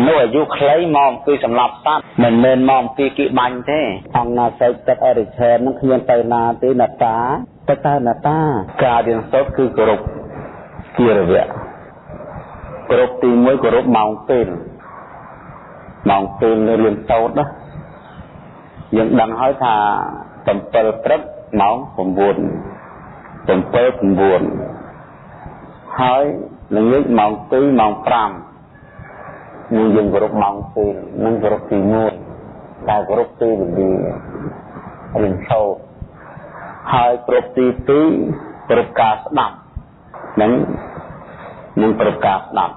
មនុស្សអាយុខ្លីមកអំពីសម្លាប់សត្វមិនមែនមកអំពីគេបាញ់ទេអង្គណាសោកទឹកអរិឆេននឹងគ្មានទៅណាទេណាតាទៅតើណាតាការរៀនសូត្រគឺគោរពគារវៈគោរពទី1គោរពម៉ោងពេលម៉ោងពេលរៀនសូត្រណាយើងដឹងហើយថា7ព្រឹកម៉ោង9 7 9ហើយល្ងាចម៉ោង2ម៉ោង5នឹងយើងគោរពម៉ោងពេលនឹងគោរពទី1តែគោរពពេលវេលារៀនសូត្រហើយគោរពទី2គោរពការស្ដាប់នឹងគោរពការស្ដាប់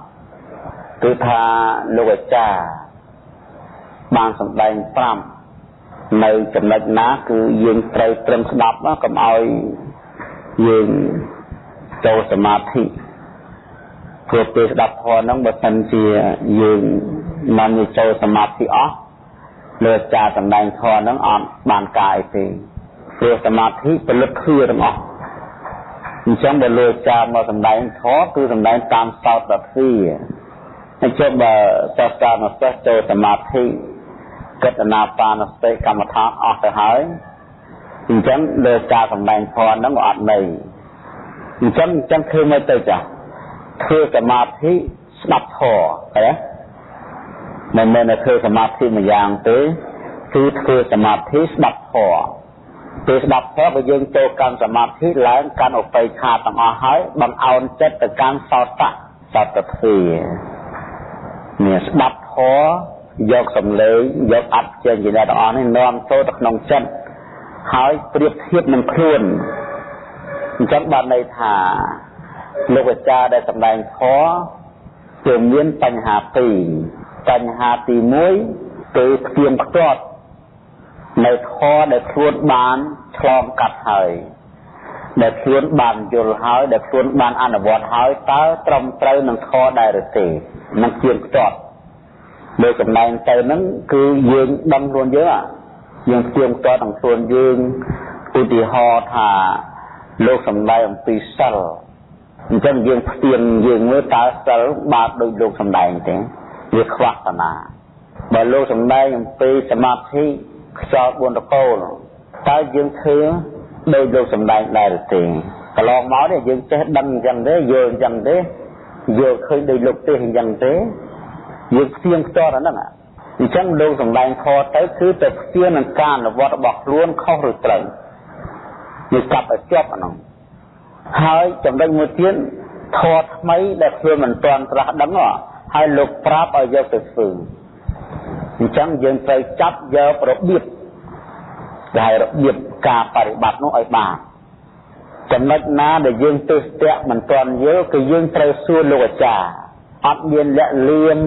គឺថាលោកអាចារ្យបានសម្ដែង5នៅចំណុចណាគឺយើងត្រូវត្រឹមស្ដាប់កុំឲ្យយើងចូលសមាធិព្រោះពេលស្ដាប់ធម៌ហ្នឹងបើសិនជាយើងមិនចូលសមាធិអស់លោកអាចារ្យសម្ដែងធម៌ហ្នឹងអត់បានកាយទេព្រោះសមាធិផលិតឃ្លាទាំងអស់អញ្ចឹងបើលោកអាចារ្យមកសម្ដែងធម៌គឺសម្ដែងតាមសោតទ្វាអញ្ចឹងបើសិស្សានុសិស្សចូលសមាធិគិតអានាបានសតិកម្មដ្ឋានអស់ទៅហើយអញ្ចឹងលើការសម្ដែងធម៌ហ្នឹងក៏អត់ន័យអញ្ចឹងធ្វើមិនទៅចាស់ធ្វើសមាធិស្ដាប់ធម៌ឃើញទេមិនមែនតែធ្វើសមាធិមួយយ៉ាងទេគឺធ្វើសមាធិស្ដាប់ធម៌ពេលស្ដាប់ធម៌បើយើងចូលកាន់សមាធិឡើងកាន់ឧបេក្ខាទាំងអស់ហើយបង្អោនចិត្តទៅកាន់សោតៈសោតទ្វានេះស្ដាប់ធម៌យកសំឡេងយកអត្ថជាអ្នកទាំងអស់នេះនាំចូលទៅក្នុងចិត្តហើយប្រៀបធៀបនឹងខ្លួនអញ្ចឹងបានន័យថាលោកអាចារ្យដែលសម្ដែងធម៌គឺមានបញ្ហាពីរបញ្ហាទី1គឺផ្ទៀងផ្ទាត់នៅធម៌ដែលខ្លួនបានឆ្លងកាត់ហើយដែលខ្លួនបានយល់ហើយដែលខ្លួនបានអនុវត្តហើយតើត្រឹមត្រូវនឹងធម៌ដែរឬទេនឹងផ្ទៀងផ្ទាត់លើចំណែងទៅហ្នឹងគឺយើងដឹងខ្លួនយើងយើងផ្ទៀងផ្ទាត់នឹងខ្លួនយើងឧទាហរណ៍ថាលោកសម្ដែងអំពីសិលអញ្ចឹងយើងផ្ទៀងយើងមើលតើសិលបាតដូចលោកសម្ដែងទេវាខ្វះតាណាបើលោកសម្ដែងអំពីសមាធិខ្យល់4តកូលតើយើងធ្វើដូចលោកសម្ដែងដែរឬទេកន្លងមកនេះយើងចេះដឹងអញ្ចឹងទេយល់អញ្ចឹងទេយល់ឃើញដូចលោកទេអញ្ចឹងទេយើងផ្ទៀងផ្ទាត់អាហ្នឹងអញ្ចឹងលោកសម្ដែងខទៅគឺទៅផ្ទៀងនឹងការអនុវត្តរបស់ខ្លួនខុសឬត្រូវនេះចាប់ឲ្យជាប់អាហ្នឹងហើយចំណុចមួយទៀតធម៌ថ្មីដែលខ្លួនមិនទាន់ត្រាស់ដឹងហើយលោកប្រាប់ឲ្យយកទៅធ្វើអញ្ចឹងយើងត្រូវចាប់យករបៀបដែលរបៀបការបរិបត្តិនោះឲ្យបានចំណុចណាដែលយើងទស្សនៈមិនទាន់យល់គឺយើងត្រូវសួរលោកអាចារ្យអត់មានលាក់លៀម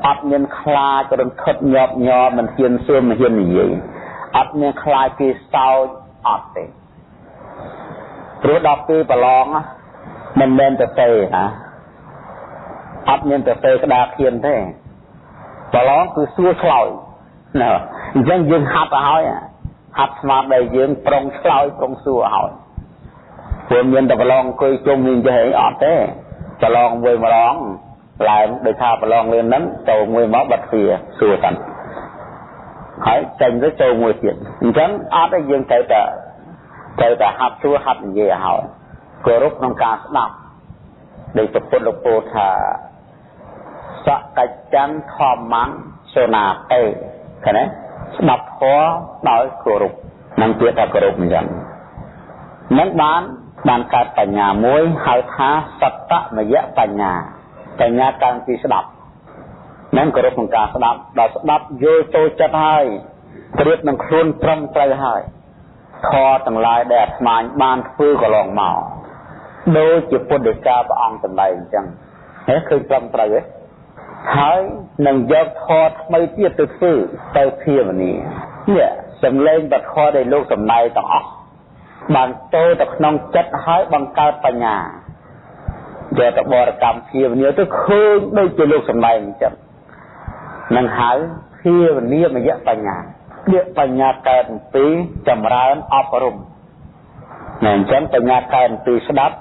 អត់មានខ្លាចរន្ធត់ញាប់ញ័រមិនហ៊ានសួរមិនហ៊ាននិយាយអត់មានខ្លាចគេសោចអត់ទេព្រោះដល់ពេលប្រឡងមិនមែនទៅទេណាអត់មានទៅទេក្តារខៀនទេប្រឡងគឺសួរឆ្លើយណាអញ្ចឹងយើងហាត់ទៅហើយហាត់ស្មារតីយើងប្រុងឆ្លើយប្រុងសួរឲ្យព្រោះមានតែប្រឡងអង្គុយជុំនេះចេះអីអត់ទេប្រឡងមួយម្ដងឡើងដូចថាប្រឡងលឿនហ្នឹងចូលមួយមកបាត់ទ្វារសួរតាន់ហើយចេញទៅចូលមួយទៀតអញ្ចឹងអត់ទេយើងត្រូវតែហាត់សួរហាត់និយាយឲ្យគោរពក្នុងការស្ដាប់ដោយពុទ្ធលោកពោលថាសកិច្ចੰធម្មੰសូណាតេឃើញទេស្ដាប់ធម៌ដោយគោរពនឹងទៀតថាគោរពអញ្ចឹងនឹងបានកើតបញ្ញាមួយហៅថាសត្តមយបញ្ញាបញ្ញាតាំងពីស្ដាប់នឹងគោរពក្នុងការស្ដាប់ដល់ស្ដាប់យល់ចូលចិត្តហើយប្រៀបនឹងខ្លួនត្រឹមត្រូវហើយធម៌ទាំងឡាយដែលអាត្មាបានធ្វើកន្លងមកដូចជាពុទ្ធកាព្រះអង្គសម្ដែងអញ្ចឹងហេឃើញត្រឹមត្រូវទេហើយនឹងយកធម៌ថ្មីទៀតទៅធ្វើទៅភាវនានេះសំឡេងបទធម៌ដែលលោកសម្ដែងទាំងអស់បានចូលទៅក្នុងចិត្តហើយបង្កើតបញ្ញាយកទៅបរិកម្មភាវនាទៅឃើញដូចជាលោកសម្ដែងអញ្ចឹងនឹងហៅភាវនាមយបញ្ញាពាក្យបញ្ញាកើតអំពីចម្រើនអប់រំណែអញ្ចឹងបញ្ញាកើតអំពីស្ដាប់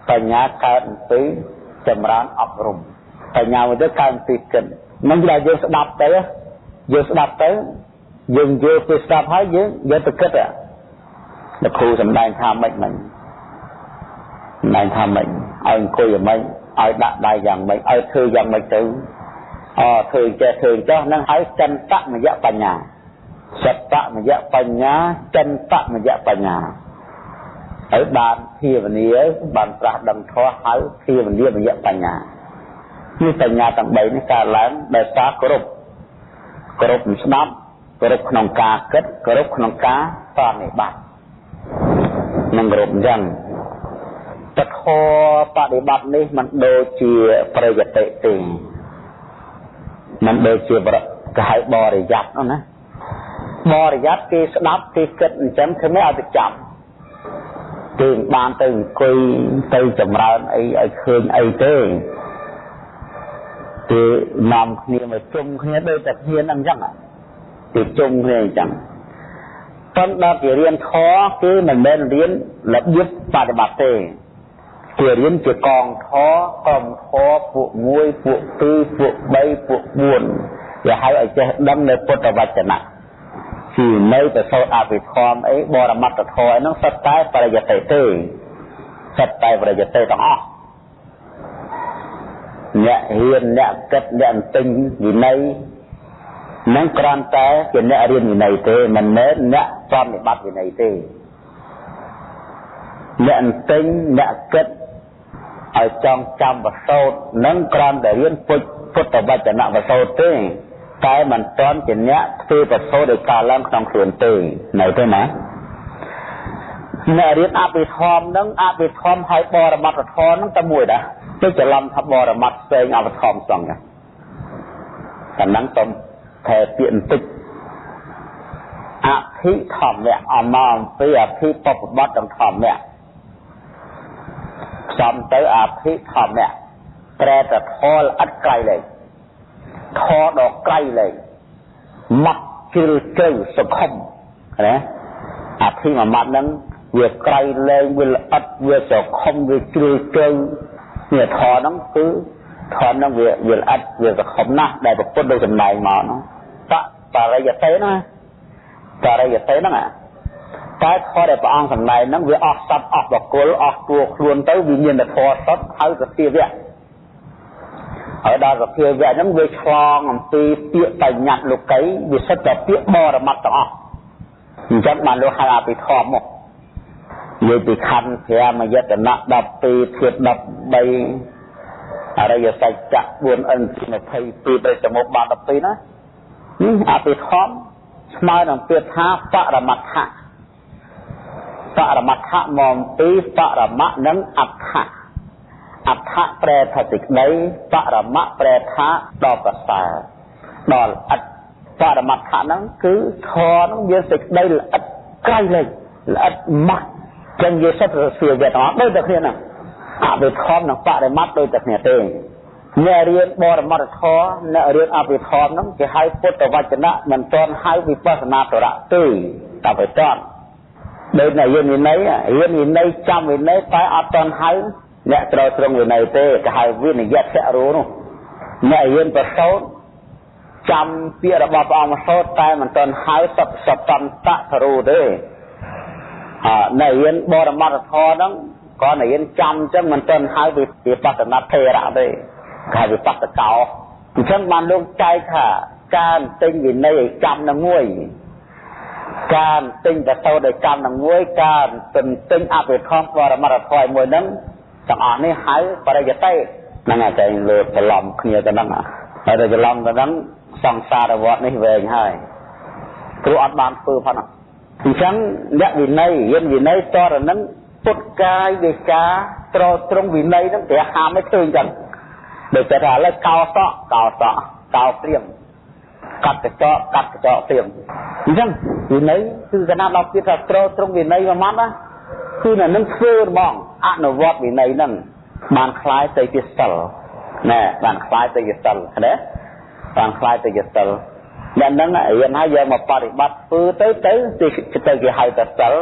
បញ្ញាកើតអំពីចម្រើនអប់រំ បញ្ញាមួយទៀតកើតពីគិតនឹងដែលយើងស្ដាប់ទៅយើងស្ដាប់ទៅយើងយល់ពីស្ដាប់ហើយយើងយកទៅគិតលោកគ្រូសម្ដែងថាម៉េចមិញសម្ដែងថាម៉េចឲ្យអង្គុយយ៉ាងម៉េចឲ្យដាក់ដៃយ៉ាងម៉េចឲ្យធ្វើយ៉ាងម៉េចទៅអធ្វើចេះធ្វើចោះនឹងហើយចិន្តមយបញ្ញាសត្តមយបញ្ញាចិន្តមយបញ្ញាហើយបានភាវនាបានត្រាស់ដឹងធម៌ហើយភាវនាមយបញ្ញានេះបញ្ញាទាំង3នេះកើតឡើងដោយសារគោរពគោរពស្ដាប់គោរពក្នុងការគិតគោរពក្នុងការបប្រតិបត្តិនឹងគោរពអញ្ចឹងពធបដិបត្តិនេះមិនដូចជាប្រយតិទេមិនដូចជាគេហៅបរិយ័តនោះណាបរិយ័តគេស្ដាប់គេគិតអញ្ចឹងធ្វើម៉េចឲ្យទៅចាប់គេមិនបានទៅអង្គុយទៅចម្រើនអីឲ្យឃើញអីទេគេនាំគ្នាមកជុំគ្នាដូចតែគ្នាហ្នឹងអញ្ចឹងគេជុំគ្នាអញ្ចឹងប៉ុន្តែគេរៀនធម៌គេមិនមែនរៀនរបៀបបដិបត្តិទេគេរៀនជាកងធម៌ក្រុមធម៌ពួក1ពួក2ពួក3ពួក4គេហៅឲ្យចេះដឹងនៅពុទ្ធវចនៈជានៅប្រសូតអភិធម្មអីបរមត្តធម៌អីហ្នឹងសុទ្ធតែបរិយតិទេសុទ្ធតែបរិយតិទាំងអស់អ្នករៀនអ្នកគិតអ្នកទិញវិន័យនឹងគ្រាន់តែជាអ្នករៀនវិន័យទេមិនមែនអ្នកប្រតិបត្តិវិន័យទេអ្នកទិញអ្នកគិតឲ្យចង់ចាំប្រសូតនឹងគ្រាន់តែរៀនពុទ្ធវចនៈប្រសូតទេតែមិនទាន់ជាអ្នកធ្វើប្រសូតឲ្យកើតឡើងក្នុងខ្លួនទេនៅទេណាអ្នករៀនអភិធម្មនឹងអភិធម្មហើយបរមត្តធម៌នឹងតែមួយដែរទៅច្រឡំថាបរមត្តផ្សេងអភិធម្មសងចឹងតែហ្នឹងសូមថែពាក្យបន្តិចអភិធម្មៈអមអំពីអភិបពបត្តិទាំងធម្មៈផ្សំទៅអភិធម្មៈប្រែតែធម៌ល្អិតក្រៃលែងធម៌ដ៏ក្រៃលែងម៉ាត់ជ្រិលជ្រៅសុខុមណាអភិមួយម៉ាត់ហ្នឹងវាក្រៃលែងវាល្អិតវាសុខុមវាជ្រិលជ្រៅនេះធម៌ហ្នឹងគឺធម៌ហ្នឹងវាល្អិតវាសុខុមណាស់ដែលប្រពុតដូចចំណែងមកហ្នឹងបរិយតិណាបរិយតិហ្នឹងតែធម៌ដែលព្រះអង្គសម្ដែងហ្នឹងវាអស់សត្វអស់បុគ្គលអស់តួខ្លួនទៅវាមានតែធម៌សុទ្ធហើយសភាវៈហើយដល់សភាវៈហ្នឹងវាឆ្លងអំពីពាក្យបញ្ញត្តិលោកីវាសុទ្ធតែពាក្យបរមត្តទាំងអស់អញ្ចឹងបានលោកហៅអភិធម្មមកនិយាយពីខណ្ឌ5យតនៈ12ធាតុ13អរិយសច្ចៈ4ឥន្ទ្រី22បរិសមុបាទ12ណានេះអភិធម្មស្មើនឹងពាក្យថាបរមត្ថៈបរមត្ថៈមកពីបរមៈនិងអដ្ឋៈអដ្ឋៈប្រែថាសេចក្តីបរមៈប្រែថាដ៏ប្រសើរដល់ល្អិតបរមត្ថៈហ្នឹងគឺធម៌ហ្នឹងមានសេចក្តីល្អិតក្រៃលែងល្អិតម៉ាស់ចឹងយល់សិទ្ធិសៀវៈទាំងអស់ដូចតែគ្នាហ្នឹងអភិធម្មនិងបរិមត្តដូចតែគ្នាទេអ្នករៀនបរមត្តធម៌អ្នករៀនអភិធម្មហ្នឹងគេហៅពុទ្ធវចនៈមិនទាន់ហៅវិបស្សនាទរៈទេតែไปទាន់ដូចអ្នករៀនវិន័យរៀនវិន័យចាំវិន័យតែអត់ទាន់ហៅអ្នកត្រូវត្រង់វិន័យទេគេហៅវិនយៈរូនោះអ្នករៀនប្រសូតចាំពាក្យរបស់ព្រះអង្គសូត្រតែមិនទាន់ហៅសត្វសន្តៈទរូទេអ្នករៀនបរមត្តធម៌ហ្នឹងក៏អ្នករៀនចាំអញ្ចឹងមិនទាន់ហៅវិបស្សនាថេរៈទេគេហៅវិបស្សកោអញ្ចឹងបានលោកចែកថាការទិញវិន័យឲ្យចាំនឹងមួយការទិញប្រសូតឲ្យចាំនឹងមួយការទិញអភិធម្មបរមត្តធម៌មួយហ្នឹងទាំងអស់នេះហៅបរិយតិហ្នឹងតែលើច្រឡំគ្នាទៅហ្នឹងហើយទៅច្រឡំទៅហ្នឹងសង្សារវដ្តនេះវែងហើយព្រោះអត់បានធ្វើផងអញ្ចឹងអ្នកវិន័យរៀនវិន័យតរនឹងពុតកាយវាចាត្រត្រង់វិន័យហ្នឹងព្រះហាមឲ្យធ្វើអញ្ចឹងដូចតែថាឥឡូវកោសក់កោសក់កោព្រាមកាត់កញ្ចក់កាត់កញ្ចក់ព្រាមអញ្ចឹងវិន័យគឺកណាដល់ទៀតថាត្រត្រង់វិន័យមួយម៉ាត់ណាគឺនៅនឹងធ្វើហ្មងអនុវត្តវិន័យហ្នឹងបានคล้ายទៅជាសិលណែបានคล้ายទៅជាសិលណាបានคล้ายទៅជាសិលអ្នកហ្នឹងរៀនហើយយកមកបប្រតិបត្តិធ្វើទៅទៅទៅគេហៅថាសិល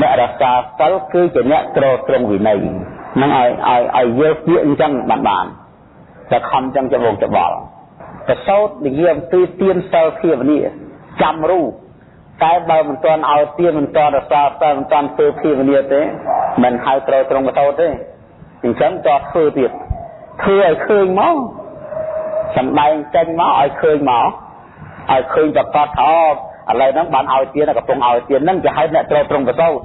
អ្នករក្សាសិលគឺជាអ្នកត្រត្រង់វិន័យហ្នឹងឲ្យឲ្យយល់ពាក្យអញ្ចឹងបានបាន តែខំចឹងច្បងច្បល់ប្រសោតនិយាយអំពីទានសិលភាវនាចាំរូតែបើមិនទាន់ឲ្យទានមិនទាន់រក្សាសិលមិនទាន់ធ្វើភាវនាទេមិនហៅត្រូវត្រង់ប្រសោតទេអញ្ចឹងតើធ្វើទៀតធ្វើឲ្យឃើញមកសម្ដែងចេញមកឲ្យឃើញមកឲ្យឃើញប្រកបថាឥឡូវហ្នឹងបានឲ្យទានកំពុងឲ្យទានហ្នឹងគេហៅអ្នកត្រូវត្រង់ប្រសោត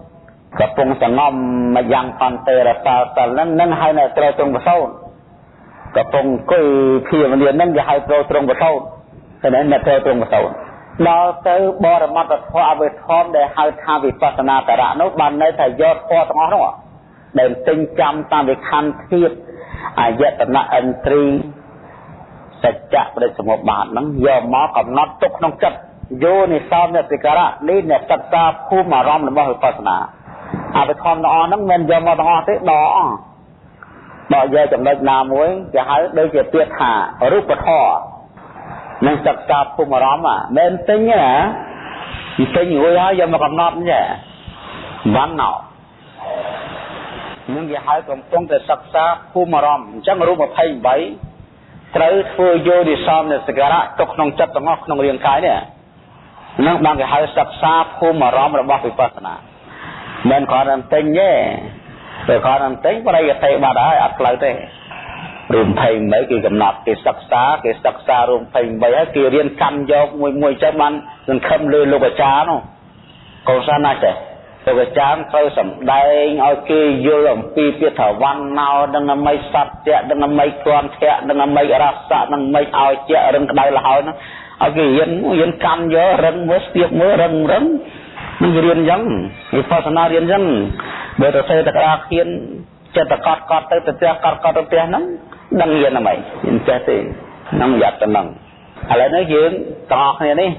កំពុងសងំមកយ៉ាងផន្តេរសាសិលហ្នឹងនឹងហៅអ្នកត្រូវត្រង់ប្រសោតកំពុងអង្គុយភាវនាហ្នឹងគេហៅត្រូវត្រង់ប្រសោតតែអ្នកត្រូវត្រង់ប្រសោតដល់ទៅបរមត្តធម៌អវិធម្មដែលហៅថាវិបស្សនាតរៈនោះបានន័យថាយកធម៌ទាំងអស់នោះដែលទិញចាំតាមវិខន្ធាតុអាយតនៈឥន្ទ្រីសច្ចៈបដិសមុបាទហ្នឹងយកមកកំណត់ទុកក្នុងចិត្តយោនិសោមនសិការៈនេះអ្នកសិក្សាភូមិអារម្មណ៍របស់វិបស្សនាអភិធម្មទាំងអស់ហ្នឹងមិនយកមកទាំងអស់ទេដកយកចំណុចណាមួយគេហៅដូចជាពាក្យថារូបធម៌នឹងសិក្សាភូមិអារម្មណ៍មិនទិញណាទិញរួចហើយយកមកកំណត់នេះវណ្ណោនឹងគេហៅកំពុងតែសិក្សាភូមិអារម្មណ៍អញ្ចឹងរូប28ត្រូវធ្វើយោនិសោមនសិការៈទុកក្នុងចិត្តទាំងអស់ក្នុងរាងកាយនេះនឹងបានគេហៅសិក្សាភូមិអារម្មណ៍របស់វិបស្សនាមិនគ្រាន់តែទិញទេតែគ្រាន់តែទិញបរិយតិបាត់ហើយអត់ផ្លូវទេរូប28គេកំណត់គេសិក្សាគេសិក្សារូប28ហើយគេរៀនកម្មយកមួយមួយចឹងបានសង្ឃឹមលើលោកអាចារ្យនោះកុសលណាស់ចេះលោកអាចារ្យត្រូវសម្ដែងឲ្យគេយល់អំពីពាក្យថាវណ្ណោនឹងអមីសត្យនឹងអមីគន្ធៈនឹងអមីរសៈនឹងអមីឲ្យជារឹងក្តៅលហើយហ្នឹងឲ្យគេរៀនកម្មយករឹងមើលស្ទាបមើលរឹងរឹងនឹងរៀនអញ្ចឹងវិបស្សនារៀនអញ្ចឹងបើទៅសេតក្តារខៀនចិត្តកត់កត់ទៅទៅផ្ទះកត់កត់ទៅផ្ទះហ្នឹងដឹងរៀនអ្វីរៀនចេះទេហ្នឹងយ៉ាត់ទៅហ្នឹងឥឡូវនេះយើងទាំងអស់គ្នានេះ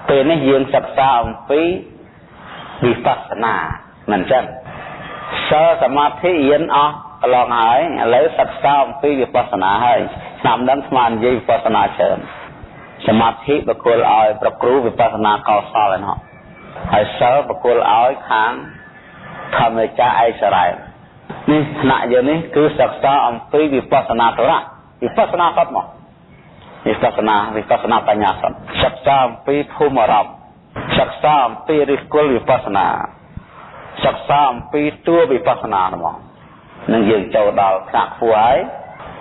ពេលនេះយើងសិក្សាអំពីវិបស្សនាមិនអញ្ចឹងសិលសមាធិរៀនអស់កន្លងហើយឥឡូវសិក្សាអំពីវិបស្សនាហើយឆ្នាំហ្នឹងស្មាននិយាយវិបស្សនាច្រើនសមាធិបកគលឲ្យប្រគ្រូវិបស្សនាកោសលឯណោះហើយសិលបកគលឲ្យខាងធម្មចាឯសរ៉ែនេះថ្នាក់យើងនេះគឺសិក្សាអំពីវិបស្សនាតរៈវិបស្សនាសតមកវិបស្សនាវិបស្សនាបញ្ញាសតសិក្សាអំពីភូមិអារម្មណ៍សិក្សាអំពីឫសគល់វិបស្សនាសិក្សាអំពីតួវិបស្សនាហ្មងនឹងយើងចូលដល់ថ្នាក់ខ្ពស់ហើយ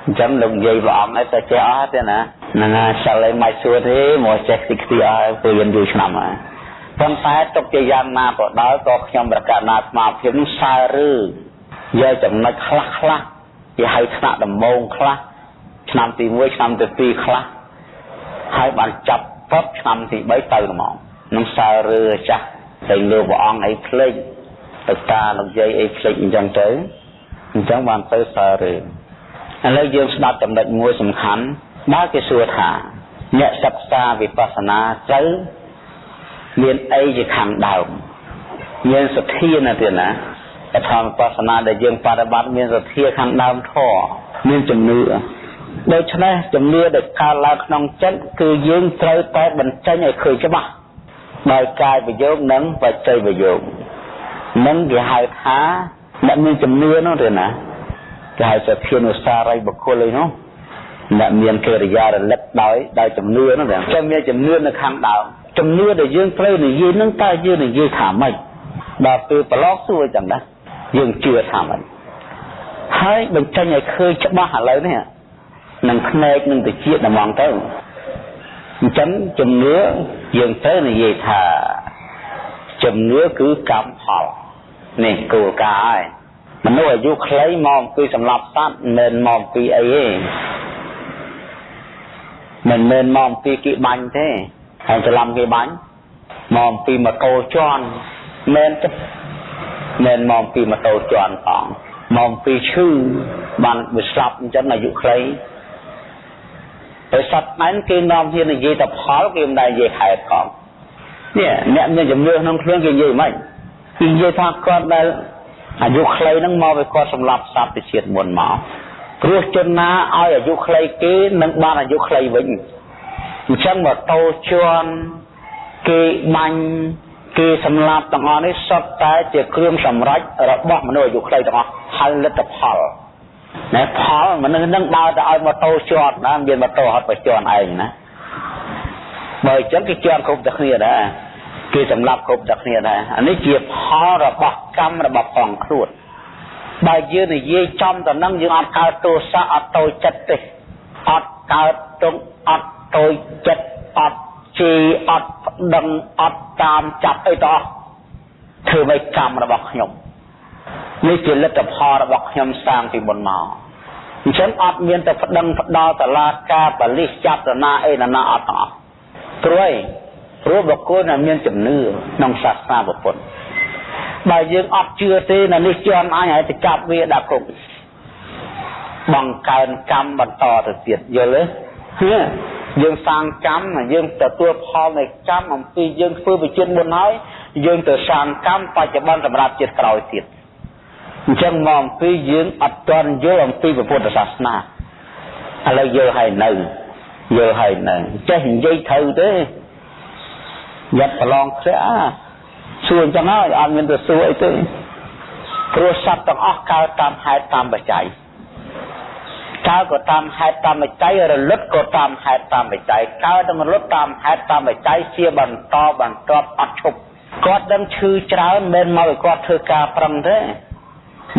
អញ្ចឹងលោកនិយាយព្រះអង្គឯងតែចេះអស់ទេណាហ្នឹងហើយសិលឯងមិនសួរទេមកចេះតិចខ្ទីអស់ហើយពេលរៀនយូរឆ្នាំហើយប៉ុន្តែទុកជាយ៉ាងណាក៏ដោយក៏ខ្ញុំប្រកាសណាស្មារភាពនេះសើរើយកចំណុចខ្លះខ្លះគេហៅថ្នាក់ដំបូងខ្លះឆ្នាំទី1ឆ្នាំទី2ខ្លះហើយបានចាប់ពប់ឆ្នាំទី3ទៅហ្មងនឹងសើរើចាស់តែលោកព្រះអង្គអីភ្លេចទៅតាលោកយាយអីភ្លេចអញ្ចឹងទៅអញ្ចឹងបានទៅសើរើឥឡូវយើងស្ដាប់ចំណុចមួយសំខាន់បើគេសួរថាអ្នកសិក្សាវិបស្សនាត្រូវមានអីជាខាងដើមមានសទ្ធាណាទៀតណាបឋមវិបស្សនាដែលយើងបប្រតិបត្តិមានសទ្ធាខាងដើមធម៌មានជំនឿដូច្នេះជំនឿដែលកើតឡើងក្នុងចិត្តគឺយើងត្រូវតែបញ្ចេញឲ្យឃើញច្បាស់ដោយកាយប្រយោគនិងបច្ច័យប្រយោគនឹងគេហៅថាអ្នកមានជំនឿនោះទេណាគេហៅសទ្ធានុសារីបុគ្គលអីនោះអ្នកមានកិរិយារលឹកដោយជំនឿនោះទេចាំមានជំនឿនៅខាងដើមជំនឿដែលយើងត្រូវនិយាយនឹងតើយើងនិយាយថាម៉េចដល់ពេលប្រឡងសួរចឹងណាយើងជឿថាម៉េចហើយបញ្ចេញឲ្យឃើញច្បាស់ឥឡូវនេះនឹងភ្នែកនឹងតិចហ្មងទៅអញ្ចឹងជំនឿយើងត្រូវនិយាយថាជំនឿគឺកម្មផលនេះគោលការណ៍ហើយមនុស្សអាយុខ្លីមកអំពីសម្លាប់សត្វមិនមកអំពីអីទេមិនមែនមកអំពីគេបាញ់ទេហើយច្រឡំគេបាញ់មកអំពីម៉ូតូជន់មែនទេមិនមកអំពីម៉ូតូជន់ផងមកអំពីឈឺបានវាស្លាប់អញ្ចឹងអាយុខ្លីដោយសត្វហ្នឹងគេនាំគ្នានិយាយតែផលគេមិនដែលនិយាយហេតុផងនេះអ្នកមានជំនឿក្នុងខ្លួនគេនិយាយមិនគេនិយាយថាគាត់ដែលអាយុខ្លីហ្នឹងមកពីគាត់សម្លាប់សត្វពីជាតិមុនមកព្រោះជនណាឲ្យអាយុខ្លីគេនឹងបានអាយុខ្លីវិញអញ្ចឹងម៉ូតូជន់គេបាញ់គេសម្លាប់ទាំងអស់នេះសុទ្ធតែជាគ្រឿងសម្រេចរបស់មនុស្សអាយុខ្លីទាំងអស់ហើយលទ្ធផល ណែផលមនុស្សនឹងដើរទៅឲ្យម៉ូតូជាប់ណាមានម៉ូតូហត់ទៅជាន់ឯងណាបើអញ្ចឹងគេជាន់គ្រប់តែគ្នាដែរគេសម្លាប់គ្រប់តែគ្នាដែរអានេះជាផលរបស់កម្មរបស់ផងខ្លួនបើយើងនិយាយចំទៅនឹងយើងអត់កើតទោសៈអត់តូចចិត្តទេអត់កើតទុក្ខអត់តូចចិត្តអត់ជេរអត់ប្តឹងអត់តាមចាប់អីទាំងអស់ធ្វើឲ្យកម្មរបស់ខ្ញុំនេះជាលទ្ធផលរបស់ខ្ញុំសាងពីមុនមកអញ្ចឹងអត់មានតែប្តឹងផ្ដាល់តឡាការបលិសចាប់តណាអីណាអត់ទាំងអស់ព្រោះអីព្រោះបុគ្គលដែលមានជំនឿក្នុងសាសនាពុទ្ធបើយើងអត់ជឿទេនៅនេះជន់អញឲ្យទៅចាប់វាដាក់គុកបង្កើនកម្មបន្តទៅទៀតយល់ទេយើងសាងកម្មយើងទទួលផលនៃកម្មអំពីយើងធ្វើវិជាតិមុនហើយយើងទៅសាងកម្មបច្ចុប្បន្នសម្រាប់ជាតិក្រោយទៀតអញ្ចឹងមកអំពីយើងអត់ទាន់យល់អំពីពុទ្ធសាសនាឥឡូវយល់ហើយនៅយល់ហើយនៅចេះនិយាយត្រូវទេយ៉ាត់ប្រឡងធ្លាក់សួរអញ្ចឹងហើយអត់មានទៅសួរអីទេព្រោះសត្វទាំងអស់កើតតាមហេតុតាមបច្ច័យកើតក៏តាមហេតុតាមបច្ច័យរលត់ក៏តាមហេតុតាមបច្ច័យកើតនិងរលត់តាមហេតុតាមបច្ច័យជាបន្តបន្ទាប់អត់ឈប់គាត់ដឹងឈឺច្រើនមិនមែនមកឲ្យគាត់ធ្វើការប្រឹងទេ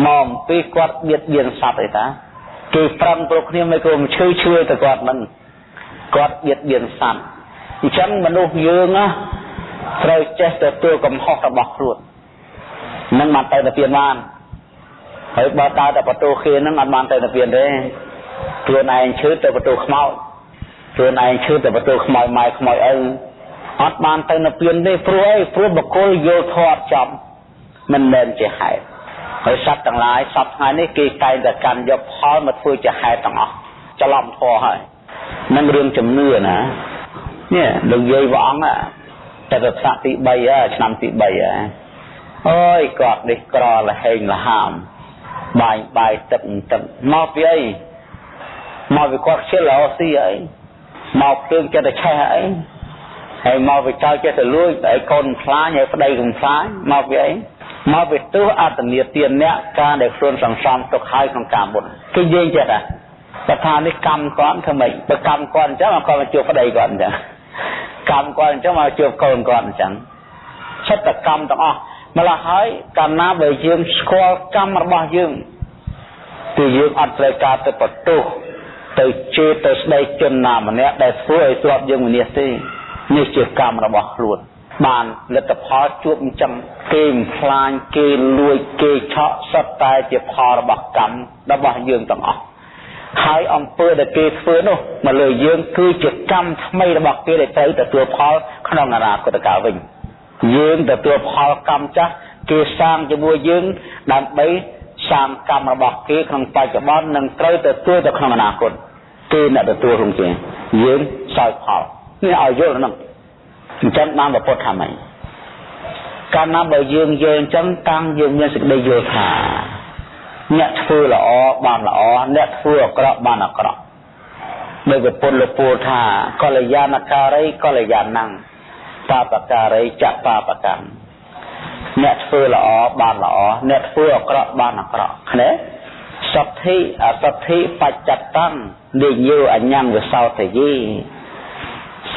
មកអំពីគាត់បៀតបៀនសត្វអីតាគេប្រឹងព្រោះគ្នាមិនក៏មិនឈឺឈឺទៅគាត់មិនគាត់បៀតបៀនសត្វអញ្ចឹងមនុស្សយើងណាត្រូវចេះទទួលកំហុសរបស់ខ្លួននឹងបានទៅនិព្វានបានហើយបើដើរតែបន្ទោគេនឹងអត់បានទៅនិព្វានទេខ្លួនឯងឈឺទៅបន្ទោខ្មោចខ្លួនឯងឈឺទៅបន្ទោខ្មោចម៉ែខ្មោចឪអត់បានទៅនិព្វានទេព្រោះអីព្រោះបុគ្គលយល់ធម៌ចំមិនមែនជាហេតុហើយសត្វទាំងឡាយសត្វថ្ងៃនេះគេតែងតែកាន់យកផលមកធ្វើជាហេតុទាំងអស់ច្រឡំធម៌ហើយនឹងរឿងជំនឿណានេះលោកយាយព្រះអង្គតែទៅថ្នាក់ទី3ហើយឆ្នាំទី3ហើយអូយគាត់នេះក្រលហែងលហាមបាយបាយទឹកទឹកមកពីអីមកពីគាត់ខ្ជិលរកស៊ីអីមកភ្លើងចិត្តតែឆេះអីហើយមកពីចៅចេះតែលួចហើយកូនខ្លាញហើយប្តីកំខ្លាញមកពីអីមកពីទោសអត្តនីទានអ្នកការដែលខ្លួនសន្សំទុកហើយក្នុងការបុណ្យគឺយើងចេះតែបើថានេះកម្មគាត់ធ្វើម៉េចបើកម្មគាត់អញ្ចឹងគាត់មកជួបប្តីគាត់អញ្ចឹងកម្មគាត់អញ្ចឹងមកជួបកូនគាត់អញ្ចឹងចិត្តកម្មទាំងអស់ម្ល៉េះហើយកាលណាបើយើងស្គាល់កម្មរបស់យើងគឺយើងអត់ត្រូវការទៅបន្ទោសទៅជេរទៅស្ដីជនណាម្នាក់ដែលធ្វើឲ្យទ្រព្យយើងវិនាសទេនេះជាកម្មរបស់ខ្លួនបានលទ្ធផលជួបអញ្ចឹងគេបំផ្លាញគេលួចគេឆក់សុទ្ធតែជាផលរបស់កម្មរបស់យើងទាំងអស់ហើយអំពើដែលគេធ្វើនោះមកលើយើងគឺជាកម្មថ្មីរបស់គេដែលត្រូវទទួលផលក្នុងអនាគតកាលវិញយើងទទួលផលកម្មចាស់គេសាងជាមួយយើងដើម្បីសាងកម្មរបស់គេក្នុងបច្ចុប្បន្ននិងត្រូវទទួលទៅក្នុងអនាគតគេអ្នកទទួលក្នុងគេយើងសោយផលនេះឲ្យយល់ហ្នឹងអញ្ចឹងបានពុទ្ធថាម៉េចកាលណាបើយើងយល់អញ្ចឹងតាំងយើងមានសេចក្តីយល់ថាអ្នកធ្វើល្អបានល្អអ្នកធ្វើអាក្រក់បានអាក្រក់ដោយពុទ្ធលោកពោលថាកល្យាណការីកល្យាណੰបាបការីចបាបកម្មអ្នកធ្វើល្អបានល្អអ្នកធ្វើអាក្រក់បានអាក្រក់ឃើញសទ្ធិអសទ្ធិបច្ចតੰនិយោអញ្ញងវិសោទយី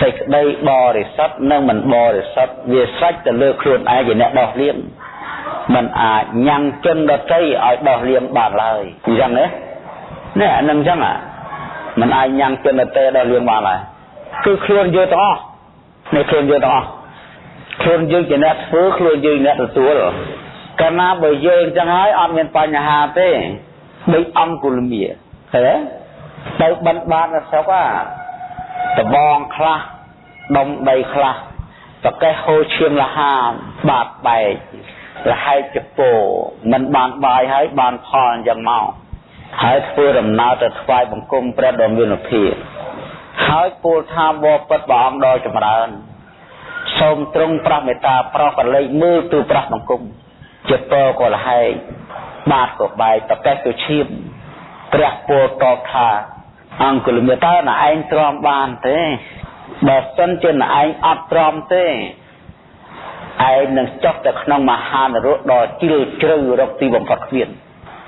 សេចក្តីបរិសុទ្ធនិងមិនបរិសុទ្ធវាស្រេចទៅលើខ្លួនឯងជាអ្នកដោះលាងមិនអាចញ៉ាំងជនដទៃឲ្យដោះលាងបានឡើយអញ្ចឹងទេនេះអានឹងអញ្ចឹងមិនអាចញ៉ាំងជនដទៃដោះលាងបានឡើយគឺខ្លួនយើងទាំងអស់នេះខ្លួនយើងទាំងអស់ខ្លួនយើងជាអ្នកធ្វើខ្លួនយើងអ្នកទទួលកាលណាបើយើងអញ្ចឹងហើយអត់មានបញ្ហាទេដូចអង្គុលមាឃើញទេទៅបិណ្ឌបាតនៅស្រុកដបងខ្លះដុំដីខ្លះប្រកេះហូរឈាមលហាមបាតបែកលហែកចពោមិនបានបាយហើយបានផលអញ្ចឹងមកហើយធ្វើដំណើរទៅថ្វាយបង្គំព្រះដ៏មានភាពហើយពោលថាបបិទ្ធព្រះអង្គដ៏ចម្រើនសូមទ្រង់ប្រះមេត្តាប្រោសកលេចមើលទូប្រះបង្គំចពោក៏លហែកបាតក៏បែកប្រកេះក៏ឈាមព្រះពោលតបថាអង្គលមេតើណែឯងទ្រាំបានទេបើសិនជាណែឯងអត់ទ្រាំទេឯងនឹងចុះទៅក្នុងមហានរកដ៏ជ្រាលជ្រៅរកទីបំផុតគ្មាន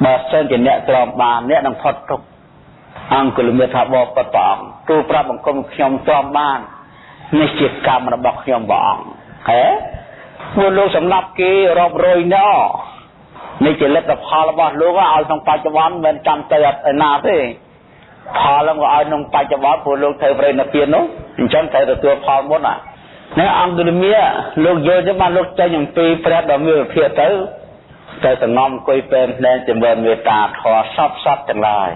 បើសិនជាអ្នកទ្រាំបានអ្នកនឹងផុតទុក្ខអង្គុលមាថាបបិទ្ធព្រះអង្គទូប្រាប់បង្គំខ្ញុំទ្រាំបាននេះជាកម្មរបស់ខ្ញុំព្រះអង្គហេព្រោះលោកសម្លាប់គេរាប់រយនាក់នេះជាលទ្ធផលរបស់លោកឲ្យក្នុងបច្ចុប្បន្នមិនចាំទៅឯណាទេផលហ្នឹងក៏ឲ្យក្នុងបច្ចុប្បន្នព្រោះលោកត្រូវប្រេណពៀននោះអញ្ចឹងត្រូវទទួលផលមុនណានេះអង្គុលមាលោកយល់ទៅបានលោកចេញអំពីព្រះដ៏មានវិភាកទៅតែសងំអង្គុយពេនភ្នែនជំរឿនមេត្តាធម៌សពសពទាំងឡាយ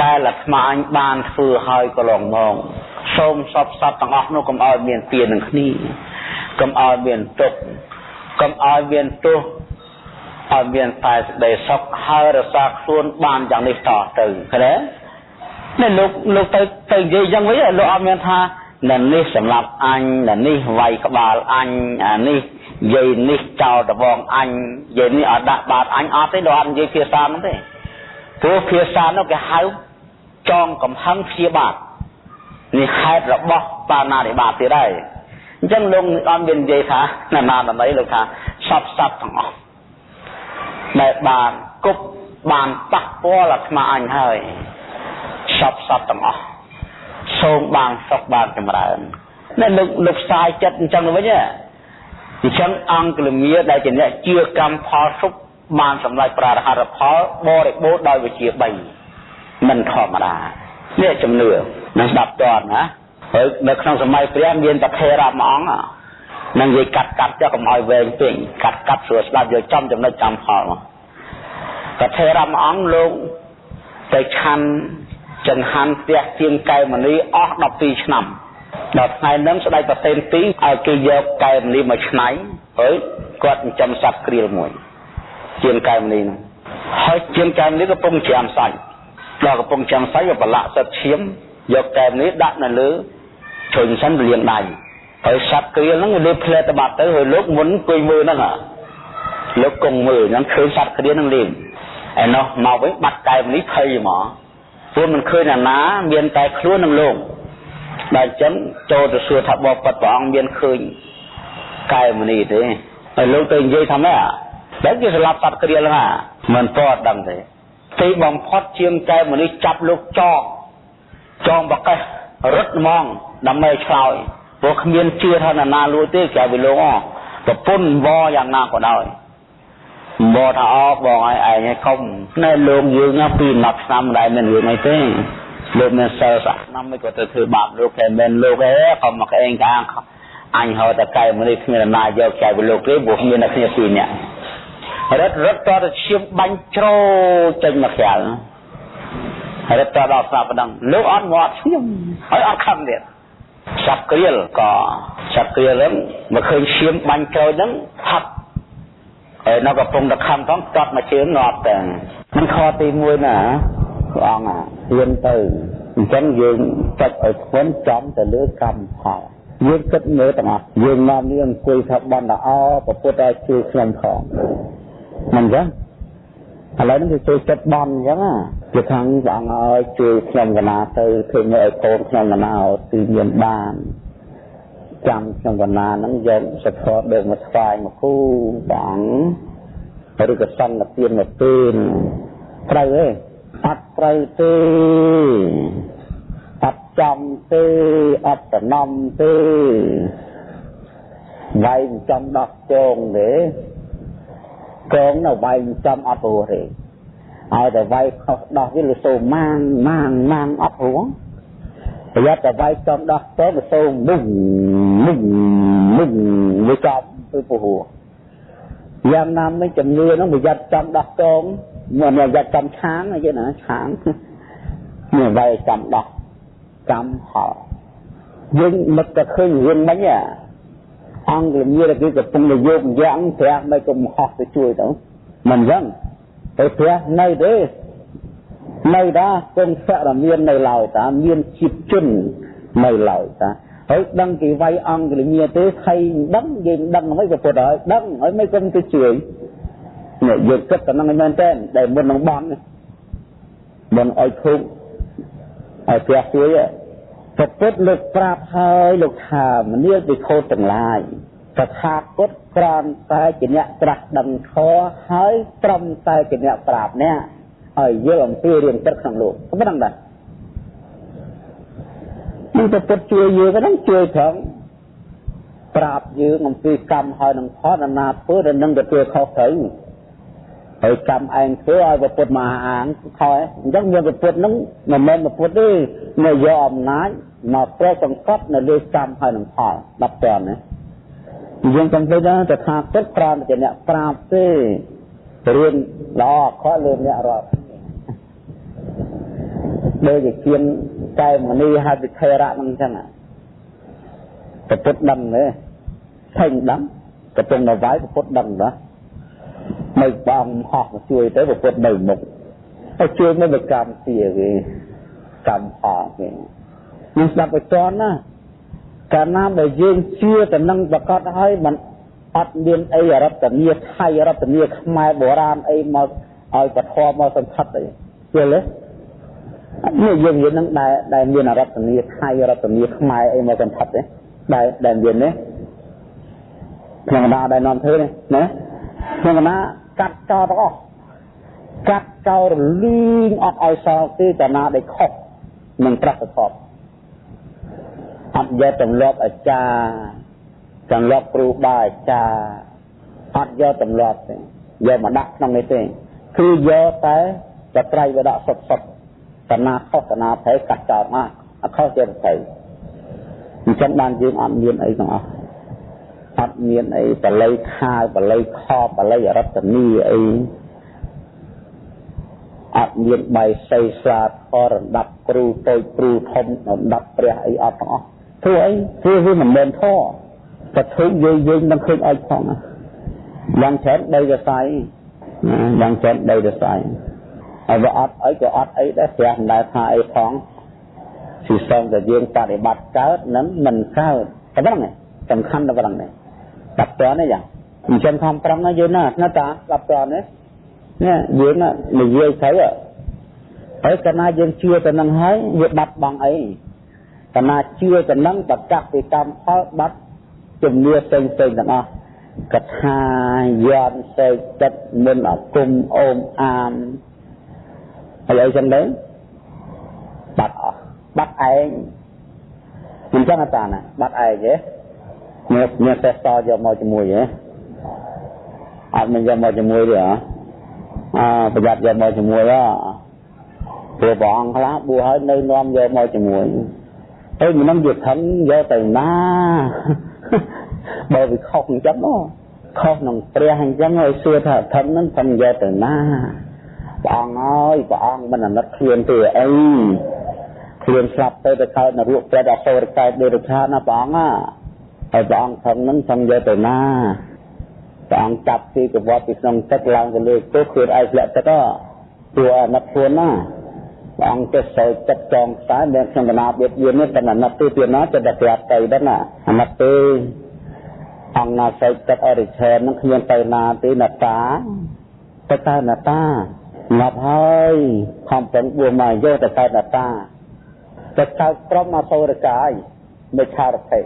ដែលអាត្មាអញបានធ្វើហើយកន្លងមកសូមសពសពទាំងអស់នោះកុំឲ្យមានពៀននឹងគ្នាកុំឲ្យមានទុក្ខកុំឲ្យមានទោសឲ្យមានតែសេចក្តីសុខហើយរក្សាខ្លួនបានយ៉ាងនេះតទៅឃើញទេនេះលោកទៅនិយាយយ៉ាងវិញលោកអត់មានថានៅនេះសម្រាប់អញនៅនេះវាយក្បាលអញអានេះយាយនេះចោលដបងអញយាយនេះអត់ដាក់បាតអញអត់ទេលោកអត់និយាយភាសាហ្នឹងទេព្រោះភាសានោះគេហៅចងកំហឹងព្យាបាទនេះហេតុរបស់បាណារិបាតទៀតហើយអញ្ចឹងលោកអត់មាននិយាយថាណាណាដើម្បីលោកថាសពសពទាំងអស់ដែលបានគប់បានប៉ះពាល់អាត្មាអញហើយសពសពទាំងអស់សូមបានសុខបានចម្រើននេះលោកផ្សាយចិត្តអញ្ចឹងទៅវិញអញ្ចឹងអង្គលមាដែលជាអ្នកជឿកម្មផលសុខបានសម្រេចប្រារហត្ថផលបរិបូរណ៍ដោយវិជា3មិនធម្មតានេះជំនឿនឹងស្ដាប់តន់ណាហើយនៅក្នុងសម័យព្រះមានតថេរៈមួយអង្គនឹងនិយាយកាត់កាត់ចុះកុំឲ្យវែងពេកកាត់កាត់ស្រួលស្ដាប់យកចំចំណុចចំផលមកតថេរៈមួយអង្គលោកទៅឆាន់ចង្ហាន់ផ្ទះជាងកែវមณีអស់12ឆ្នាំដល់ថ្ងៃហ្នឹងស្ដេចប្រសេនទីឲ្យគេយកកែវមณีមកឆ្នៃហើយគាត់ចិញ្ចឹមសត្វក្រៀលមួយជាងកែវមณีហ្នឹងហើយជាងកែវមณีកំពុងច្រាមសាច់ដល់កំពុងច្រាមសាច់ក៏ប្រឡាក់សិតឈាមយកកែវមณีដាក់នៅលើជើងសិនលាងដៃហើយសត្វក្រៀលហ្នឹងវាលេបផ្លែតបាត់ទៅហើយលោកមុនអង្គុយមើលហ្នឹងលោកគង់មើលហ្នឹងឃើញសត្វក្រៀលហ្នឹងលេងឯនោះមកវិញបាត់កែវមณีភ័យហ្មងព្រោះមិនឃើញអាណាមានតែខ្លួននឹងលោកដល់អញ្ចឹងចូលទៅសួរថាបបិទ្ធព្រះអង្គមានឃើញកែវមณีទេហើយលោកទៅនិយាយថាម៉េចតែគេស្លាប់សត្វក្រៀលហ្នឹងមិនពតដឹងទេទីបំផុតជាងកែវមณีចាប់លោកចងបកេះរត់ហ្មងដើម្បីឆ្លើយព្រោះគ្មានជឿថាណាណាលួចទេគេឲ្យលោកប្រពន្ធវយ៉ាងណាក៏ដោយបថាអបងឲ្យឯងឲ្យខំណែលោកយើងពី10ឆ្នាំមិនដែលមានរឿងអីទេលោកមានសិលសាឆ្នាំមិនក៏ទៅធ្វើបាបលោកតែមិនលោកទេខំមកឯងកាងអញហៅតែកែវនេះគ្មានអំណាចយកកែវលោកទេព្រោះមានតែគ្នាពីរនាក់រត់រត់តទៅឈាមបាញ់ជ្រោចេញមកក្រៅរត់តដល់ស្លាប់ប៉ុណ្ណឹងលោកអត់មកឈាមហើយអត់ខំទៀតសត្វក្រៀលក៏សត្វក្រៀលហ្នឹងមកឃើញឈាមបាញ់ជ្រោហ្នឹងផាត់ហើយនៅកំពុងតែខំផងកាត់មកជើងងាប់តែមិនខទី1ណាព្រះអង្គហ៊ានទៅអញ្ចឹងយើងចាច់ឲ្យធ្ងន់ចំទៅលើកម្មផលយើងគិតមើលទាំងអស់យើងនាំនេះអង្គុយថាបណ្ដាអពពុទ្ធឲ្យជួយខ្ញុំផងមិនអញ្ចឹងឥឡូវនេះគេជួយចិត្តបន់អញ្ចឹងជាខាងព្រះអង្គឲ្យជួយខ្ញុំកណាទៅធ្វើមើលឲ្យកូនខ្ញុំកណាឲ្យទីមានបានចាំខ្ញុំកណាហ្នឹងយកសធរដើមមកថ្វាយមកគូព្រះអង្គឬក៏សន្តិទានមកពេលត្រូវទេអត់ត្រូវទេអត់ចំទេអត់តំណំទេវាយចំដោះជងទេកងនៅវាយចំអត់ព្រោះទេឲ្យតែវាយខុសដោះវាលសូម៉ាងម៉ាងម៉ាងអត់ព្រោះប្រយ័ត្នតែវាយចំដោះទៅវាសូមុំមុំមុំវាចំទៅព្រោះយ៉ាងណាមិនជំនឿហ្នឹងប្រយ័ត្នចំដោះកងមិនប្រយ័ត្នចំឆាងអីទេណាឆាងនេះវាយចំដោះកម្មផលយើងនឹកតែឃើញរឿងមិញអង្គលមាគេកំពុងតែយកយ៉ាងព្រះមិនកុំហោះទៅជួយទៅមិនអញ្ចឹងតែព្រះនៅទេនៅតាគង់សរមាននៅឡើយតាមានជាតិជននៅឡើយតាហើយដឹងគេវាយអង្គលមាទេថៃដឹងយើងដឹងអ្វីក៏ពុតហើយដឹងហើយមិនគុំទៅជួយនេះយើងគិតតែនឹងមែនទេដែលមុននឹងបន់មុនឲ្យធូបឲ្យព្រះជួយពពុទ្ធលោកប្រាប់ហើយលោកថាមនាលភិក្ខុទាំងឡាយ តថាគតគ្រាន់តែជាអ្នកត្រាស់ដឹងធម៌ហើយត្រឹមតែជាអ្នកប្រាប់អ្នកឲ្យយល់អំពីរឿងពិតក្នុងលោកប៉ុណ្ណឹងដែរនឹងទៅពុតជួយយើងហ្នឹងជួយត្រង់ប្រាប់យើងអំពីកម្មហើយនឹងផលដំណើរធ្វើដល់នឹងទទួលខុសត្រូវហើយកម្មឯងធ្វើឲ្យពុទ្ធមកអាងខុសអញ្ចឹងមានពុទ្ធហ្នឹងមិនមែនពុទ្ធទេនៅយកអំណាចមកប្រសង្កត់នៅលើកម្មហើយនឹងផល10ពាន់ណាយើងកំពុងតែតថាគតគ្រាន់តែជាអ្នកប្រាប់ទេរឿងល្អអាក្រក់លើអ្នករាល់ដូចជាគៀនកែមនីហើយវិធេរៈហ្នឹងអញ្ចឹងពុទ្ធដឹងទេថេងដឹងកំពុងនៅវាយពុទ្ធដឹងណានៅបងហោះមកជួយទៅពុទ្ធនៅមុខហើយជួយនៅកម្មទាគេកម្មផលគេនឹងស្ដាប់ឲ្យតន់ណាកាលណាបើយើងជឿទៅនឹងប្រកបហើយมันអត់មានអីអរតនីថៃអរតនីខ្មែរបុរាណអីមកឲ្យពធមកសន្ធិដ្ឋអីយល់ទេនេះយើងនិយាយនឹងដែលមានអរតនីថៃអរតនីខ្មែរអីមកសន្ធិដ្ឋទេដែលមាននេះក្នុងកណ្ដាលដែលនាំធ្វើនេះណាក្នុងកណ្ដាលកាត់ចោលទាំងអស់កាត់ចោលរលីងអត់ឲ្យសល់ទេតាណាដែលខុសនឹងប្រតិបត្តិអត់យកទម្លាប់អាចារ្យទម្លាប់គ្រូបាអាចារ្យអត់យកទម្លាប់ទេយកមកដាក់ក្នុងនេះទេគឺយកតែបត្រៃវដកសុតសុតតាណាខុសតាណាត្រូវកាត់ចោលមកអត់ខុសទៀតទៅអញ្ចឹងបានយើងអត់មានអីទាំងអស់អត់មានអីបល័យខាយបល័យខបល័យអរតនីអីអត់មានបាយសីស្លាធររំដាប់គ្រូតូចគ្រូធំរំដាប់ព្រះអីអត់ទាំងអស់ធ្វើអីធ្វើវាមិនមែនធម៌តែធ្វើយើងមិនឃើញឲ្យផងយ៉ាងច្រើនដីសរសៃយ៉ាងច្រើនដីសរសៃហើយបើអត់អីក៏អត់អីដែរព្រះមិនដែលថាអីផងស៊ីសងតែយើងបដិបត្តិកើតនិងមិនកើតតែប៉ុណ្្នឹងសំខាន់តែប៉ុណ្្នឹងទេស្ដាប់តើនេះយ៉ាងអញ្ចឹងខំប្រឹងណាយើងណាណាតាស្ដាប់តើនេះនេះយើងនិយាយទៅហើយកាលណាយើងជឿទៅនឹងហើយវាបាត់បង់អីកាលណាជឿទៅនឹងប្រកាសពីកម្មផលបាត់ជំនឿផ្សេងផ្សេងទាំងអស់កថាយន្តសេកចិត្តមិនអគុំអូមអាមហើយអីចឹងទៅបាត់អស់បាត់ឯងមិនចឹងអត់តាណាបាត់ឯងទេមានសេះសយកមកជាមួយទេអត់មានយកមកជាមួយទេហ៎អើប្រយ័ត្នយកមកជាមួយហ៎ព្រោះព្រះអង្គខ្លះបួសហើយនៅនាំយកមកជាមួយហើយមិននឹងវាថឹងយកទៅណាបើវាខុសអញ្ចឹងខុសនឹងព្រះអញ្ចឹងឲ្យសួរថាថឹងហ្នឹងថឹងយកទៅណាព្រះអង្គអើយព្រះអង្គមិនអាណិតខ្លួនទេអីខ្លួនស្លាប់ទៅទៅកើតនរកប្រេតអសុរកាយដេរឆានណាព្រះអង្គហើយព្រះអង្គថឹងហ្នឹងថឹងយកទៅណាព្រះអង្គចាប់ទីកវត្តពីក្នុងទឹកឡើងទៅលើគោខ្លួនឯងធ្លាក់ទឹកព្រោះអាណិតខ្លួនណាព្រះអង្គចេះសោយទឹកចងខ្សែមានខ្ញុំកណាបៀតបៀននេះតែអាណិតទេទៀតណាចិត្តតែប្រាប់ទៅដល់ណាអាណិតទេអង្គណាសោយទឹកអរិឆេនហ្នឹងគ្មានទៅណាទេណាតាទៅតើណាតាងាប់ហើយខំប្រឹងបួសមកយកទៅកើតណាតាទៅកើតក្រុមអសុរកាយមិនឆារថេ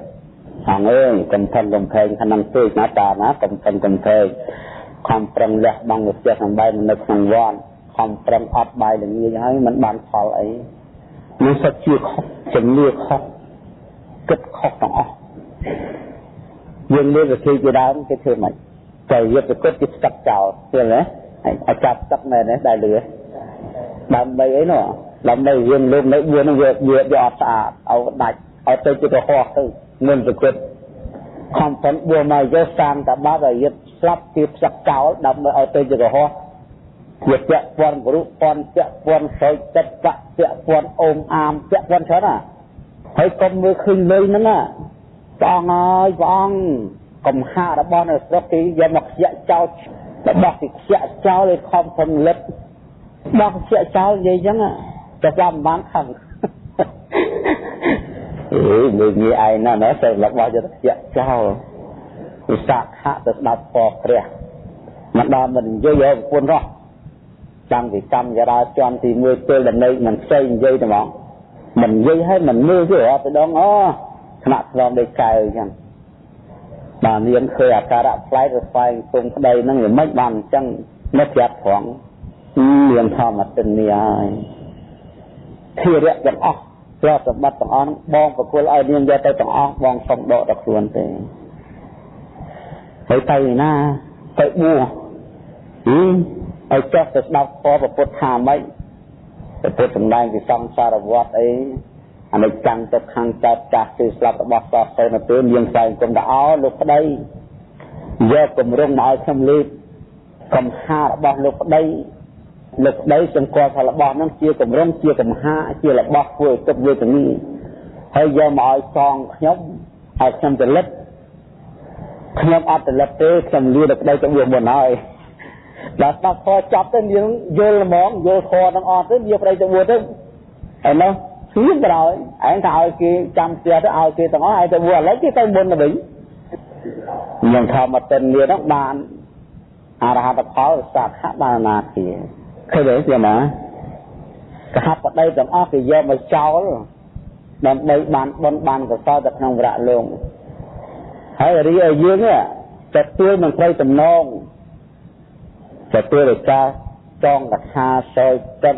អង្គអើយកុំថឹងកំផែងខាងហ្នឹងពេកណាតាណាកុំថឹងកំផែងខំប្រឹងលះបង់វិទ្យាសំបែនៅក្នុងវត្តខំប្រឹងអត់បាយល្ងាចហើយមិនបានផលអីនេះសុទ្ធជាខុសជំនឿខុសគិតខុសទាំងអស់យើងលើវិធីជាដើមគេធ្វើម៉េចតែយកទៅគិតគេស្ទឹកចោលយល់ទេឲ្យចាប់ទឹកមែនទេដែលលឺដើម្បីអីនោះដើម្បីយើងលើកនៅ4នោះវាវាអត់ស្អាតឲ្យដាច់ឲ្យទៅជាកុហកទៅមិនទៅគិតខំប្រឹងបួសមកយកសាងតបាបឲ្យយឹតស្លាប់គេផ្សឹកចោលដើម្បីឲ្យទៅជាកុហកវាពាក់ព័ន្ធរុព័ន្ធពាក់ព័ន្ធសោយចិត្តពាក់ព័ន្ធអូមអាមពាក់ព័ន្ធច្រើនណាហើយកុំមើលឃើញលុយហ្នឹងណាព្រះអង្គអើយព្រះអង្គកំហារបស់នៅស្រុកគេយកមកខ្ជាក់ចោលរបស់គេខ្ជាក់ចោលឲ្យខំប្រឹងលិតរបស់ខ្ជាក់ចោលនិយាយចឹងតែស្លាប់មិនបានខឹងអេមើលងាយឯងណាស់តែរបស់យកខ្ជាក់ចោលវិសាខៈទៅស្ដាប់ពរព្រះមិនដល់មិននិយាយឲ្យប្រពន្ធរស់តាំងពីកម្មចរាចរណ៍ទី1ពេលដំណេកមិនផ្សេងនិយាយតែហ្មងមិននិយាយឲ្យមិនមើលទេរាប់ទៅដងអូថ្នាក់ស្លងដូចកែវអញ្ចឹង បាទនាងឃើញអាការៈប្លែកទៅស្វែងគុំប្តីហ្នឹងវាមិនបានអញ្ចឹងនៅប្រាប់ត្រង់នាងធម្មទិននេះហើយធិរៈទាំងអស់ទ្រព្យសម្បត្តិទាំងអស់ហ្នឹងបងប្រគល់ឲ្យនាងយកទៅទាំងអស់បងសុំដកដល់ខ្លួនទេហើយទៅណាទៅបួសហីឲ្យចុះទៅស្ដាប់ធម៌ព្រះពុទ្ធថាម៉េចព្រះពុទ្ធសម្ដែងពីសង្សារវដ្តអីអានេះចាំងទៅខាងកើតចាស់គឺស្លាប់របស់សោះទៅនៅពេលនាងស្វែងគុំថាអោលោកប្តីយកគម្រងមកឲ្យខ្ញុំលេបកំហារបស់លោកប្តីលោកប្តីសង្កល់ថារបស់ហ្នឹងជាគម្រងជាកំហាជារបស់ធ្វើឲ្យទុកវេទនាហើយយកមកឲ្យសងខ្ញុំឲ្យខ្ញុំចលិតខ្ញុំអត់ចលិតទេខ្ញុំលាលោកប្តីទៅវាមុនហើយដល់ស្ដាប់ធម៌ចប់ទៅនាងយល់ហ្មងយល់ធម៌ទាំងអស់ទៅលាប្តីទៅបួសទៅឯនោះស្ងៀមក្រោយឯងថាឲ្យគេចាំផ្ទះទៅឲ្យគេទាំងអស់ឯងទៅបួសឥឡូវគេទៅមុនទៅវិញនាងធម្មទិននេះហ្នឹងបានអរហត្តផលសាខបានណាគាឃើញទេណាកហបតីទាំងអស់គេយកមកចោលដើម្បីបានបុណ្យបានកុសលទៅក្នុងវរៈលោកហើយរីឲ្យយើងទទួលមិនត្រូវតំណងទទួលដោយការចងកថាសោយទឹក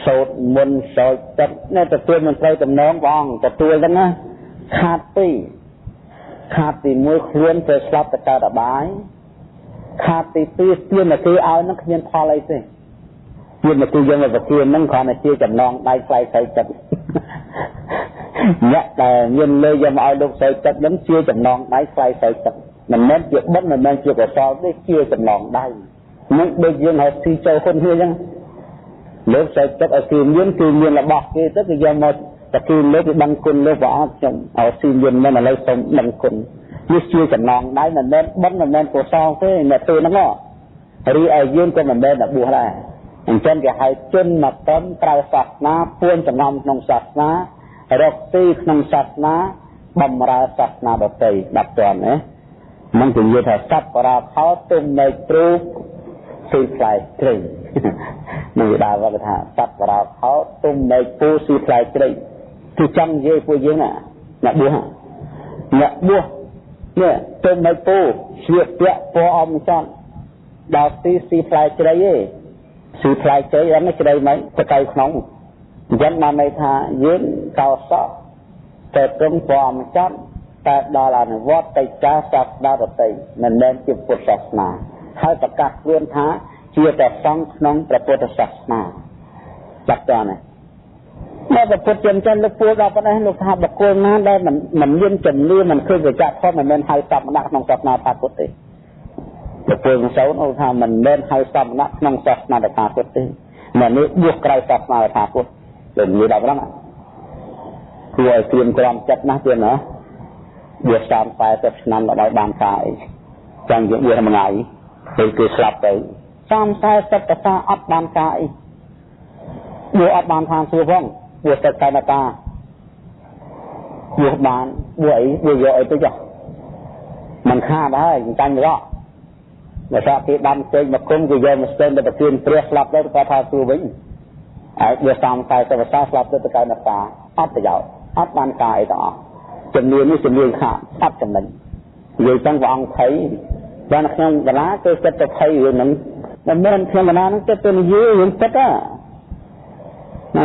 សូត្រមុនសោយទឹកនៅទទួលមិនត្រូវតំណងបងទទួលហ្នឹងណាខាតពីរខាតទី1ខ្លួនទៅស្លាប់ទៅកើតអបាយខាតទី2ទានគេឲ្យហ្នឹងគ្មានផលអីទេទានគេយើងមកប្រគៀនហ្នឹងគ្រាន់តែជាចំណងដៃថ្លៃស្អីទឹកអ្នកដែលមានលើយកមកឲ្យលោកស្អីទឹកហ្នឹងជាចំណងដៃថ្លៃស្អីទឹកមិនមែនជាបុណ្យមិនមែនជាកុសលទេជាចំណងដៃនឹងដូចយើងឲ្យស៊ីចូលហ៊ុនគ្នាអញ្ចឹងលោកស្អីទឹកឲ្យគេមានគឺមានរបស់គេទៅគេយកមកតែគេលើកគេដឹងគុណលោកព្រះអង្គខ្ញុំឲ្យស៊ីមានមិនឥឡូវសូមដឹងគុណនេះជាចំណងដៃមិនមែនបុណ្យមិនមែនកុសលទេអ្នកធ្វើហ្នឹងរីឯយើងក៏មិនមែនតែបួសដែរអញ្ចឹងគេហៅជនមកតំក្រៅសាសនាពួនចំណំក្នុងសាសនារកទីក្នុងសាសនាបំរើសាសនាដទៃដាប់ទាន់ណានឹងនិយាយថាសត្វបរាផលទុំនៃគ្រូស៊ីផ្លែជ្រៃនឹងវាដើរវត្តថាសត្វបរាផលទុំនៃពូស៊ីផ្លែជ្រៃគឺចង់និយាយពួកយើងណាអ្នកបួសអ្នកបួសនេះទុំនៃពូស្លៀកពាក់ពណ៌អមចន់ដល់ទីស៊ីផ្លែជ្រៃឯងស៊ីផ្លែជ្រៃអត់ជ្រៃមិនទៅកៅក្នុងអញ្ចឹងបានន័យថាយើងកោសក់តែត្រង់ពណ៌អមចន់តែដល់អនុវត្តកិច្ចការសាសនាដទៃមិនមែនជាពុទ្ធសាសនាហើយប្រកាសខ្លួនថាជាព្រះសង្ឃក្នុងព្រះពុទ្ធសាសនាចាប់តើណាមកព្រះពុទ្ធជាម្ចាស់លោកពួលដល់ប៉ុណ្ណេះលោកថាបុគ្គលណាដែលមិនមានជំនឿមិនឃើញវិជ្ជាធម៌មិនមែនហៅសមណៈក្នុងសាសនាថាពុទ្ធទេបុគ្គលសោនលោកថាមិនមែនហៅសមណៈក្នុងសាសនាថាពុទ្ធទេអ្នកនេះបួសក្រៅសាសនាថាពុទ្ធលោកនិយាយដល់ប៉ុណ្ណឹងគួរឲ្យត្រៀមក្រំចិត្តណាស់ទៀតណាបួស30 40ឆ្នាំដល់បានការអីចង់យកបួសមួយថ្ងៃពេលគេស្លាប់ទៅ30 40ភាសាអត់បានការអីបួសអត់បានឋានសួគ៌ផងបួសទៅកែនតាបួសបានបួសអីបួសយកអីទៅចុះមិនខាតហើយចាញ់រកបើថាគេដាំចេញមកគុំគេយកមកស្ទើរទៅប្រគិនព្រះស្លាប់ទៅគាត់ថាសួរវិញហើយបួស30 40ភាសាស្លាប់ទៅទៅកែនតាអត់ប្រយោជន៍អត់បានការអីទាំងអស់ជំនាញនេះជំនាញខាតអត់ចំណេញនិយាយចឹងព្រះអង្គភ័យបានខ្ញុំកណាគេចិត្តទៅភ័យរឿងហ្នឹងមិនមែនខ្ញុំកណាហ្នឹងចិត្តទៅនិយាយរឿងពិតណា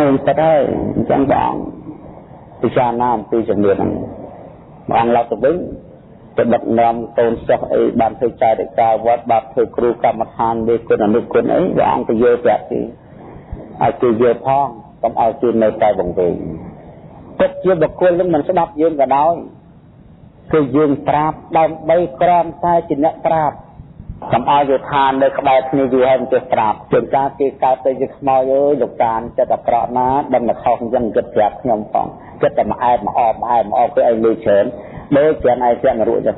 រឿងពិតហើយអញ្ចឹងព្រះអង្គពិចារណាអំពីជំនាញហ្នឹងព្រះអង្គឡើងទៅវិញទៅដឹកនាំកូនសិស្សអីបានធ្វើចារិកាវត្តបានធ្វើគ្រូកម្មដ្ឋានវេគុណអនុគុណអីព្រះអង្គទៅយល់ប្រាប់គេឲ្យគេយល់ផងកុំឲ្យគេនៅតែវង្វេងពិតជាបុគ្គលនឹងមិនស្ដាប់យើងក៏ដោយគឺយើងប្រាប់ដើម្បីក្រំតែជាអ្នកប្រាប់កុំឲ្យវាថានៅក្បែរគ្នាយូរហើយមិនចេះប្រាប់ជួនកាលគេកើតទៅជាខ្មោចអើយលោកតានចិត្តអាក្រក់ណាស់ដឹងតែខុសអញ្ចឹងគិតប្រាប់ខ្ញុំផងគិតតែមកអែបមកអបមកអែបមកអបគឺឯងលុយច្រើនដូចច្រើនឯងជាងរួចចឹង